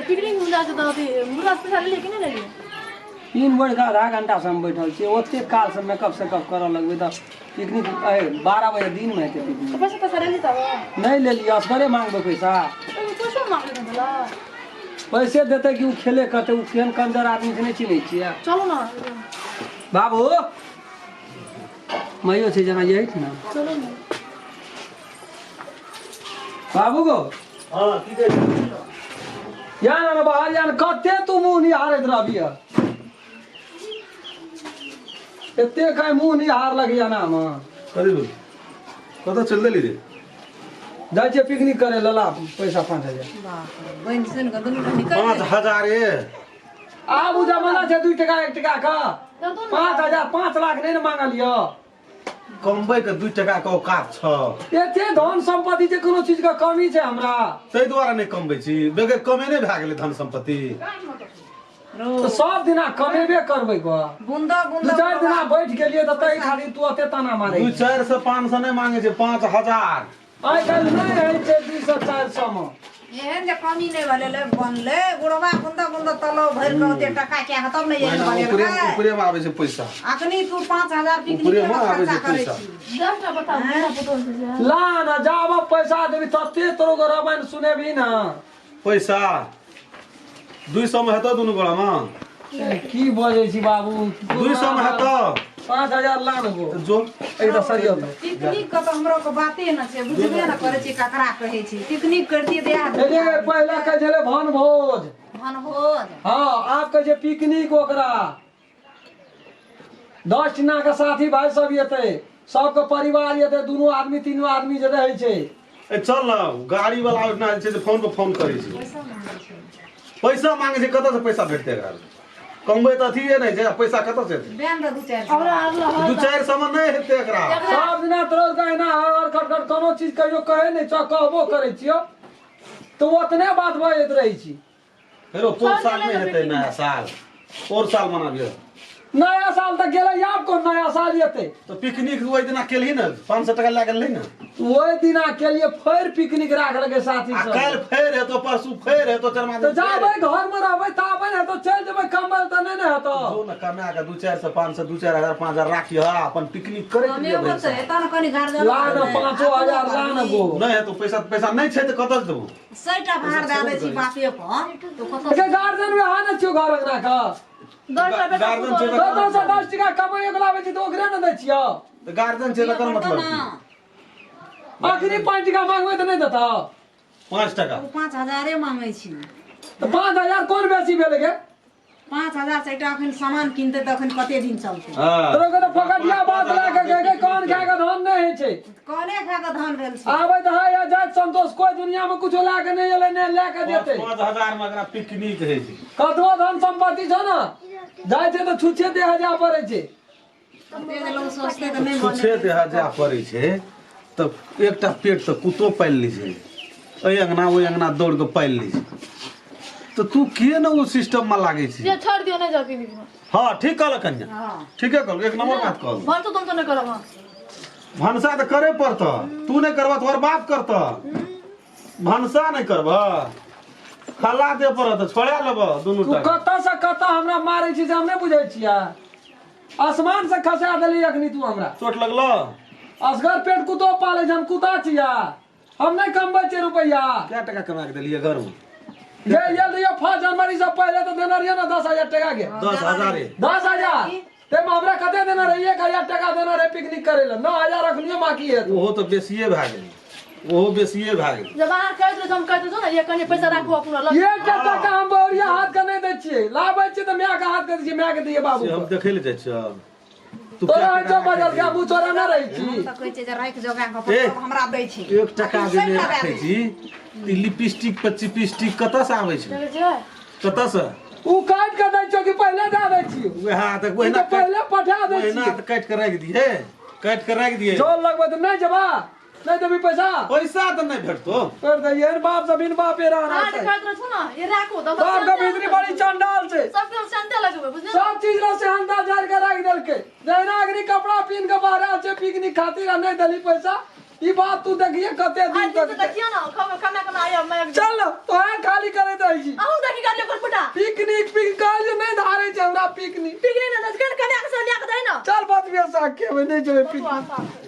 Picnic में जाके तो अथी मुर्गा से पैसा लेलियै कि नहि लेलियै? तीन भरि का आधा घंटा से हम बैठल छियै, ओते काल से मेकअप सेकअप करऽ लगबै तऽ पिकनिक 12 बजे दिन में हेतै पिकनिक। तऽ पैसा तैसा लेली तब? नहि लेलियै, असगरे मांगबै पैसा। पैसो मांगलै ने? पैसे देतै कि ओ खेले करतै? ओ केहन कंजर आदमी छै, नहि चिन्है छियै। चलू ने बाबू, मैयो छै जेना यही ने। चलू ने बाबू गो। हाँ, की कहै छी? या ना बाहर या, कते तू मुँह निहारैत रहबी? एते काय मुँह निहार लगिया ना हम। कथी भेल? कतऽ चलि देली रे? जाइ छियै पिकनिक करे लला, पैसा 5000। बनि सुनि कऽ दुनू निकलि। 5000 ए? आब उ जमाना छै 2 टका 1 टका के? 5000, 5 लाख नहि ने मांगल यऽ। कमबै के 2 टका के औकात छ? एते धन संपत्ति छै, कोनो चीज के कमी छै हमरा? ताहि दुआरे नहि कमबै छी। बगैर कमेने भए गेलै धन संपत्ति। तऽ सब दिना कमेबे करबै गो? बुंदा दू बुंदा चारि दिना बैठ गेलियै तऽ ताहि खातिर तू एते ताना मारै? 2 400 500 नहि मांगे छै, 5000। आइ काल्हि नहि होइ छै 200 400 मे। एहन जे कमी नहि भेलै ले बनलै बुढ़वा बुंदा बुंदा तलाव भरि कऽ ओते टका कए कऽ तब ने एहन ओहिना ऊपरे बनेलकै। ऊपरे मे आबै छै पैसा। अखनी तू 5000 पिकनिक ऊपरे मे आबै खर्चा छै करै पैसा। छी। 10टा बताउ, बेटा पुतोहु छै से। ला ना, जाब पैसा देबी तते तोरो के रामायण सुनेबी ना। पैसा 200 मे हेतौ दुनू गोड़ा मे? ए, की बजै छी बाबू? 200 मे हेतौ? 5000 ला ने गो। जो। एक तऽ सरियौ तऽ। पिकनिक के तऽ हमरो के बाते न छै, बुझबे न करै छी ककरा कहै छी पिकनिक। करतियै तऽ इएह। ए, पहिले कहै छलै भन भोज। भनभोज। हँ, आब कहै छै पिकनिक। ओकरा 10 टीना के साथी भाई सब एतै, सबके परिवार एतै, दुनू आदमी तीनू आदमी जे रहै छै। ए, चल न, गाड़ी वाला ओहिना जे छै से फोन पर फोन करै छै, पैसा मांगे छै। कतऽ से पैसा भेटतै एकरा? कमबै तऽ अथिए नहि छै आ पैसा कतऽ से हेतै? देन तऽ 2 400। हमरा अगला 2 400 मे नहि हेतै एकरा। सब दिना तोरो के एना हर खट खट, कोनो चीज कहियो कहै नहि छौ। कहबो करै छियौ तऽ ओतने बात बजैत रहै छी। हेरो, पोर साल नहि हेतै, नया साल पोर साल मनाबियौ। नया साल तऽ गेलै, आब कोन नया साल एतै? तऽ पिकनिक ओहि दिना केलही ने? 500 टका लए गेल रही ने? ओहि दिना केलिए, फेर पिकनिक राखलकै साथी आ सब। काल्हि फेर हेतौ, परसू फेर हेतौ, चरमा तऽ जाबै घर मे रहबै ताबै ने तऽ चलि जेबै कमल तऽ नहि ने हेतौ। जो ने, कमा के 2 400 500 2 4000 5000 राखिह, अपन पिकनिक करे के लिए कमेबो भरि तऽ साल। हेतौ ने कनि गार्जियन। ला ने, 5000 ला ने गो। नहि हेतौ पैसा। पैसा नहि छै तऽ कतऽ से देबौ? 100 टा भार दए दै छी बापे पर तऽ कतऽ? अच्छा, गार्जियन मे अहाँ ने छियौ घर अंगना के? 10टा बेटा गार्जियन छै पुतोहु। कतऽ से 10 टका कमाइयो के लाबै छी तऽ ओकरे ने दै छियौ? तऽ गार्जियन छै तकर मतलब की? अखनी 5 टका मांगबै तऽ नहि देतौ? 5 टका। ओ 5000 मांगै छी। तऽ 5000 कोन बेसी भेलै गे? 5000 से एकटा अखन सामान किनतै तऽ अखन कते दिन चलतै? हँ। तोरो के तऽ फकटिया बात लए के गए, कान खा के धान नहि होइ छै। कने खा कऽ धान भेल छै? आबै तऽ है या जाइत संतोष, कोई दुनिया में कुछो लए के नहि एलै, नहि लए के जेतै। 5000 मे एकरा पिकनिक होइ छै। कतबो धन संपत्ति छौ ने, जाइ छै तऽ छुच्छे देह जाय पड़ै छै। कते जे लोक सोचतै तऽ नहि छुच्छे बनै। देह जाय पड़ै छै तऽ एकटा पेट तऽ कुत्तो पालि लै छै, एहि अंगना ओहि अंगना दौड़ कऽ पालि लै छै, तऽ तू किए ने ओ सिस्टम मे लागै छी? जे छोड़ दियौ, नहि जाउ पिकनिक में। हँ, ठीक कहलक कन्या। हँ। ठीके कहलक, एक नंबर बात कहलक। भनसो तुम तो नहि करब अहाँ। भनसा तऽ करे पड़तऽ। तू नहि करबह तोहर बाप करतऽ। भनसा नहि करबह, खला दे पड़त, छोड़ा लेबह दुनू तू टा। कतऽ से कतऽ हमरा मारै छी से हम नहि बुझै छियै। आसमान से खसा देली अखनी तू हमरा। चोट लगलो? असगर पेट कुतो पालै छै, हम कुत्ता छियै? हम नहि कमबै छियै रुपैआ? कै टका कमा के देलियै घरमे? गे ये दियो, 1 जनवरी से पहले तो देने रहिए ना 10,000 टका के। 10,000? 10,000 ताहिमे हमरा कते देने रही? 1000 टका देने रहे पिकनिक करे ला, 9000 अखनियो बाकी है। ओहो तऽ बेसिए भए गेलै, ओहो बेसिए भए गेलै। जब अहाँ कहैत रहै, हम कहैत रहै ने, ये कनि पैसा राखू अपना लग। एकटा टका हम बहुरिया हाथ के नहि दै छियै। लाबै छियै तऽ माय के हाथ के दै छियै, माय के दियै बाबू से हम के। देखै लए जाइ छियै तू तोरा कै होइ छौ टका बजल के राखै हमहूँ चोरा नहि रहै छी। हम तऽ कहै छियै जे राखि जोगा कऽ ए। अपन हमरा दै छै। छी? 1 टका जे नहि 100 टा दए राखै दै छी तऽ लिपस्टिक पर चिपिस्टिक कतऽ से आबै छै? देखै छियै? कतऽ से? उ काटि के दै छियौ कि पहिले दए दै छियौ? वएह तऽ ई ओहिना तऽ पहिले पठा दै ओहिना छियै। तऽ काटि कऽ राखि दिहे, काटि कऽ राखि दिहे। जोर लगबै तऽ नहि जेबा? नहि देबी पैसा? पैसा तऽ नहि भेटतो। कर दे, एहन बाप से बिन बापे रहना अहाँ जे छै। कहैत रहै छौ ने, ये राखू तऽ बाप के भीतरी बड़ी चंडाल छै। सबके हम सेंते लगेबै, बुझलियै? सब चीज ला सेहनता झाड़ के राखि देलकै। जहिना अग्नि कपड़ा पीन के बाहर आयल छै पिकनिक खातिर आ नहि देली पैसा। ई बात तू देखिए कते आज दिन दिन तक से देखियो ना कमा कमा आयो मैं चल न, तोरा खाली करैत रहै छी अहूँ देखी कर ले पुटा पिकनिक पिक कहै जे नहि धारै छै हमरा पिकनिक पिकनिक ना दस कन्या के संग लिया के दही ना चल बतबे साग खेबै नहि जेबै पिकनिक।